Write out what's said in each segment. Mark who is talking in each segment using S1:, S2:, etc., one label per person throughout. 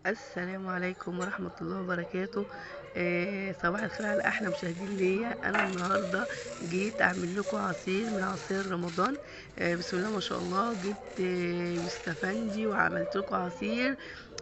S1: السلام عليكم ورحمة الله وبركاته. صباح الخير على أحلى مشاهدين ليا. أنا النهاردة جيت أعمل لكم عصير من عصير رمضان. بسم الله ما شاء الله. جبت يوسفندي وعملت لكم عصير.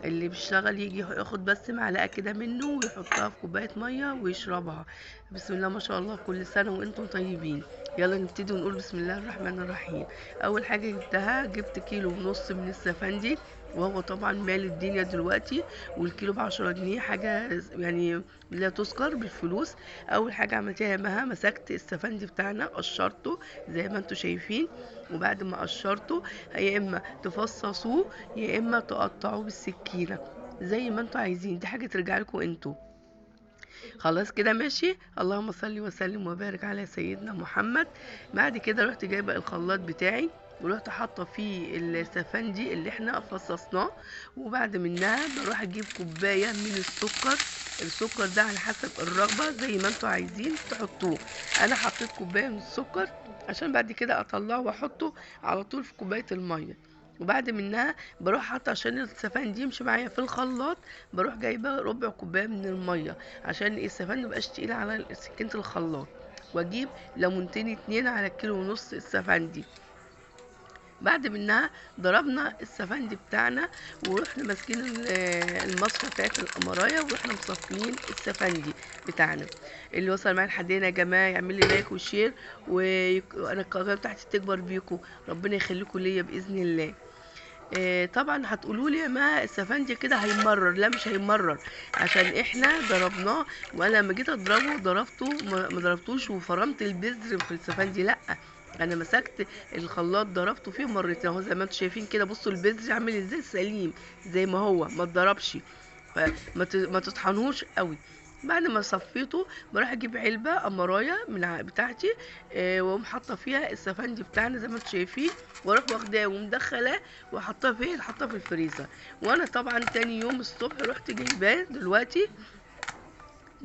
S1: اللي بيشتغل يجي ياخد بس معلقة كده منه ويحطها في كوباية مية ويشربها. بسم الله ما شاء الله. كل سنة وانتم طيبين. يلا نبتدي ونقول بسم الله الرحمن الرحيم. أول حاجة جبتها، جبت 1.5 كيلو من السفندي، وهو طبعا مال الدنيا دلوقتي، والكيلو ب10 جنيه، حاجة يعني لا تذكر بالفلوس. أول حاجة عملتها يا مها، مسكت السفندي بتاعنا قشرته زي ما انتم شايفين، وبعد ما قشرته يا إما تفصصوه يا إما تقطعوه بالسكينة زي ما انتم عايزين، دي حاجة ترجع لكم انتوا. خلاص كده ماشي. اللهم صل وسلم وبارك على سيدنا محمد. بعد كده رحت جايبه الخلاط بتاعي ورحت حاطه فيه السفندي اللي احنا فصصناه، وبعد منها بروح اجيب كوباية من السكر. السكر ده على حسب الرغبة زي ما انتوا عايزين تحطوه. انا حطيت كوباية من السكر عشان بعد كده اطلعه واحطه على طول في كوباية المية. وبعد منها بروح حاطه عشان السفندي يمشي معايا في الخلاط، بروح جايبه ربع كوباية من المية عشان السفندي ميبقاش تقيل على سكينة الخلاط، واجيب ليمونتين 2 على 1.5 كيلو السفندي. بعد منها ضربنا السفندي بتاعنا ورحنا ماسكين المصفى بتاعت القمرايه ورحنا مصفيين السفندي بتاعنا. اللي وصل معايا لحد هنا يا جماعة يعمل لي like و share، وانا القناة بتاعتي تكبر بيكم، ربنا يخليكم ليا باذن الله. طبعا هتقولوا لي ما السفندي كده هيمرر، لا مش هيمرر عشان احنا ضربناه، وانا لما جيت اضربه ضربته ما ضربتوش وفرمت البذر في السفندي، لا انا مسكت الخلاط ضربته فيه مرتين اهو زي ما انتم شايفين كده. بصوا البذر عامل ازاي، سليم زي ما هو، ما اتضربش، فما تطحنوش قوي. بعد ما صفيته بروح اجيب علبة قمرايه من بتاعتي، واقوم حاطه فيها السفندي بتاعنا زي ما انتم شايفين، واروح واخداه ومدخلاه وحطاه فين، حطاه في الفريزر. وانا طبعا تاني يوم الصبح رحت جايباه دلوقتي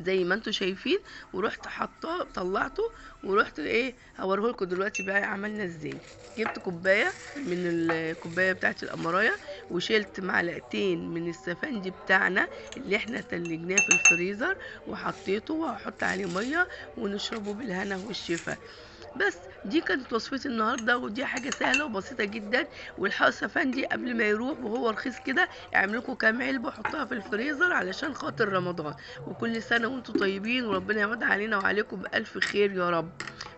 S1: زي ما انتم شايفين، ورحت حطاه طلعته ورحت ايه هوريه لكم دلوقتي بقى عملنا ازاي. جبت كوباية من الكوباية بتاعت القمرايه وشلت معلقتين من السفندي بتاعنا اللي احنا تلجناه في الفريزر وحطيته، وهحط عليه مية ونشربه بالهنا والشفا. بس دي كانت وصفتي النهارده، ودي حاجة سهلة وبسيطة جدا. والحق السفندي قبل ما يروح وهو رخيص كده، اعمل لكم كام علبة وحطها في الفريزر علشان خاطر رمضان. وكل سنة وانتم طيبين، وربنا يعود علينا وعليكم بالف خير يا رب،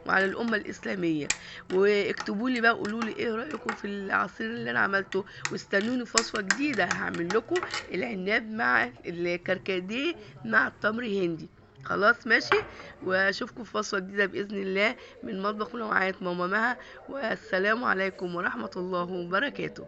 S1: وعلى الامة الاسلامية. واكتبوا لي بقى قولوا لي ايه رايكم في العصير اللي انا عملته، واستنوني في وصفه جديدة هعمل لكم العناب مع الكركديه مع التمر هندي. خلاص ماشي، واشوفكم في وصفه جديدة باذن الله من مطبخ منوعات ماما مها. والسلام عليكم ورحمة الله وبركاته.